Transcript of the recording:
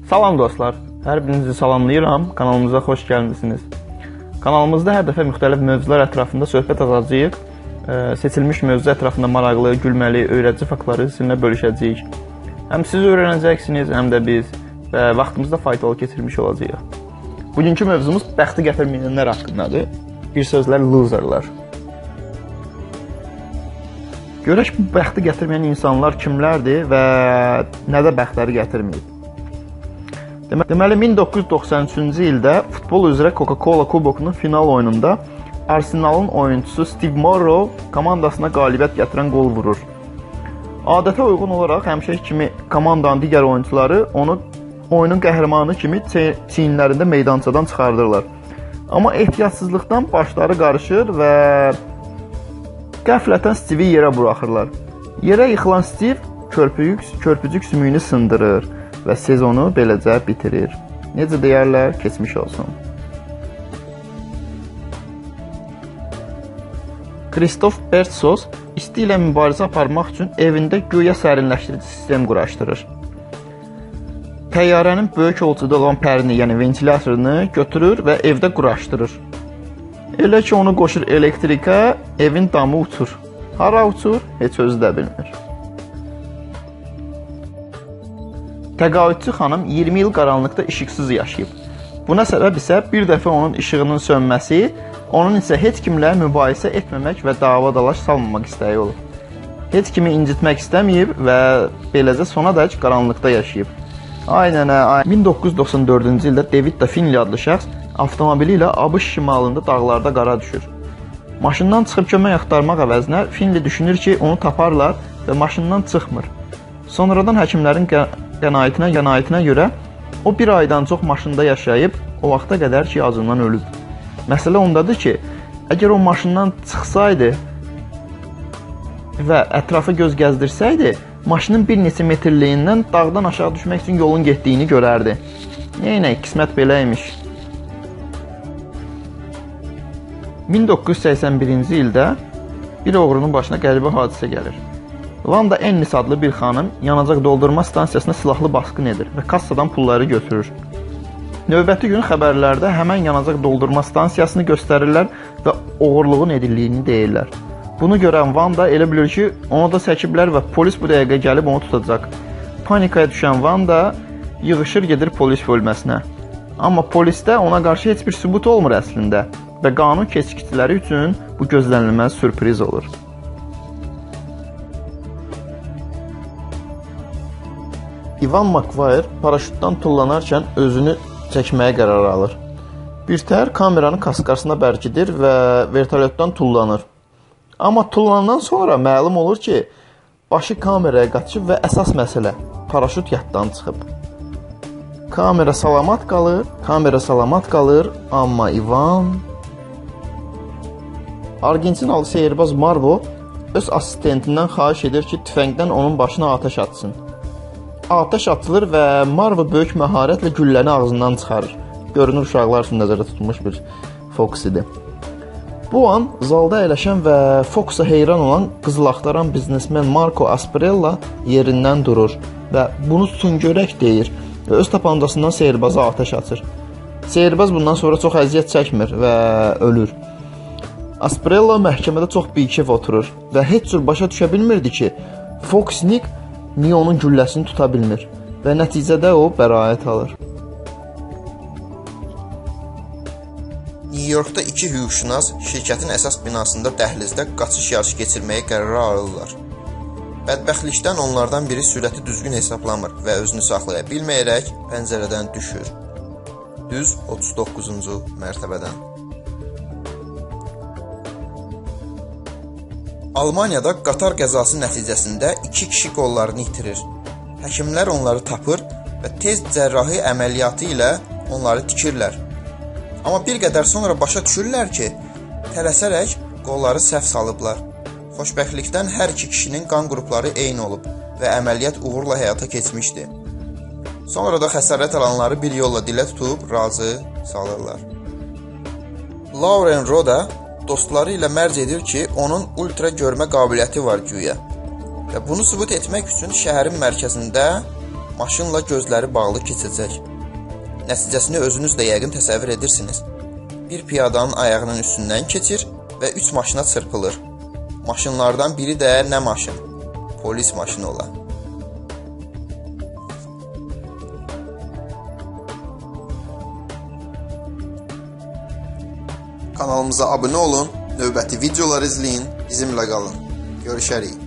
Salam dostlar, hər birinizi salamlayıram. Kanalımıza xoş gəlmisiniz. Kanalımızda hər dəfə müxtəlif mövzular ətrafında söhbət açacağıq. Seçilmiş mövzu ətrafında maraqlı, gülməli, öyrədici faktları sizinlə bölüşəcəyik. Həm siz öyrənəcəksiniz, həm də biz və vaxtımızda faydalı keçirmiş olacağıq. Bugünkü mövzumuz bəxti gətirməyənlər haqqındadır. Bir sözlə loserlar. Görək bu bəxti gətirməyən insanlar kimlərdir və nədə bəxtləri gətirməyib. Deməli 1993-cü ildə futbol üzrə Coca-Cola Kubokunun final oyununda Arsenalın oyunçusu Steve Morrow komandasına qalibiyyət gətirən qol vurur. Adətə uyğun olaraq həmişəki kimi komandanın digər oyunçuları onu oyunun qəhrəmanı kimi çiyinlərində meydançadan çıxardırlar. Amma ehtiyatsızlıqdan başları qarışır və qəflətən Steve-i yerə buraxırlar. Yerə yıxılan Steve körpücük sümüyünü sındırır və sezonu beləcə bitirir. Necə deyərlər, keçmiş olsun. Kristof Bertsos isti ilə mübarizə aparmaq üçün evində göyə sərinləşdirici sistem quraşdırır. Təyyarənin böyük ölçüdə olan pərini, yəni ventilyatorunu götürür və evdə quraşdırır. Elə ki, onu qoşur elektrikə, evin damı uçur. Hara uçur, heç özü də bilmir. Təqaüdçü xanım 20 il qaranlıqda işıqsız yaşayıb. Buna səbəb isə bir dəfə onun işığının sönməsi, onun isə heç kimlə mübahisə etməmək və dava-dalaş salmamaq istəyi olub. Heç kimi incitmək istəməyib və beləcə sonadək qaranlıqda yaşayıb. Ay nənə, ay. 1994-cü ildə David da Finley adlı şəxs avtomobili ilə ABŞ şimalında dağlarda qara düşür. Maşından çıxıb kömək axtarmaq əvəzinə Finley düşünür ki, onu taparlar və maşından çıxmır. Sonradan həkimlərin qənaətinə görə o bir aydan çox maşında yaşayıb, o vaxta qədər ki, acından ölüb. Məsələ ondadır ki, əgər o maşından çıxsaydı və ətrafa göz gəzdirsəydi, maşının bir neçə metrliyindən dağdan aşağı düşmək üçün yolun getdiyini görərdi. Neynək, qismət belə imiş. 1981-ci ildə bir oğrunun başına qəribə hadisə gəlir. Vanda Ennis adlı bir xanım yanacaq doldurma stansiyasına silahlı basqın edir və kassadan pulları götürür. Növbəti gün xəbərlərdə həmən yanacaq doldurma stansiyasını göstərirlər və oğurluğun edildiyini deyirlər. Bunu görən Vanda elə bilir ki, onu da çəkiblər və polis bu dəqiqə gəlib onu tutacaq. Panikaya düşən Vanda yığışır gedir polis bölməsinə. Amma polisdə ona qarşı heç bir sübut olmur əslində və qanun keçkiçiləri üçün bu gözlənilməz sürpriz olur. Ivan McGuire paraşütdən tullanarkən özünü çəkməyə qərar alır. Birtəhər kameranı kaskasına bərkidir və vertolyotdan tullanır. Amma tullanandan sonra məlum olur ki, başı kameraya qaçıb və əsas məsələ paraşüt yaddan çıxıb. Kamera salamat qalır, amma Ivan... Argentinalı sehrbaz Marvo öz assistentindən xahiş edir ki, tüfəngdən onun başına atəş atsın. Atəş atılır və Marvo böyük məharətlə gülləni ağzından çıxarır. Görünür uşaqlar üçün nəzərdə tutulmuş bir fokus idi. Bu an zalda əyləşən və fokusa heyran olan qızıl axtaran biznesmen Marco Asprella yerindən durur və bunu tutun görək deyir və öz tapancasından sehirbaza atəş açır. Sehirbaz bundan sonra çox əziyyət çəkmir və ölür. Asprella məhkəmədə çox bikef oturur və heç cür başa düşə bilmirdi ki, Foxnik niyə onun gülləsini tuta bilmir və nəticədə o bəraət alır. New Yorkda iki hüquqşünas şirkətin əsas binasında dəhlizdə qaçış yarışı keçirməyə qərar alırlar. Bədbəxtlikdən onlardan biri sürəti düzgün hesablamır və özünü saxlaya bilməyərək pəncərədən düşür. Düz 39-cu mərtəbədən. Almaniyada qatar qəzası nəticəsində iki kişi qollarını itirir. Həkimlər onları tapır və tez cərrahi əməliyyatı ilə onları tikirlər. Amma bir qədər sonra başa düşürlər ki, tələsərək qolları səhv salıblar. Xoşbəxtlikdən hər iki kişinin qan qrupları eyni olub və əməliyyat uğurla həyata keçmişdi. Sonra da xəsarət alanları bir yolla dilə tutub razı salırlar. Lauren Roda dostları ilə mərc edir ki, onun ultra görmə qabiliyyəti var güya və bunu sübut etmək üçün şəhərin mərkəzində maşınla gözləri bağlı keçəcək. Nəticəsini özünüz də yəqin təsəvvür edirsiniz. Bir piyadanın ayağının üstündən keçir və 3 maşına çırpılır. Maşınlardan biri də nə maşın? Polis maşını ola. Kanalımıza abunə olun, növbəti videoları izləyin, bizimlə qalın. Görüşərik.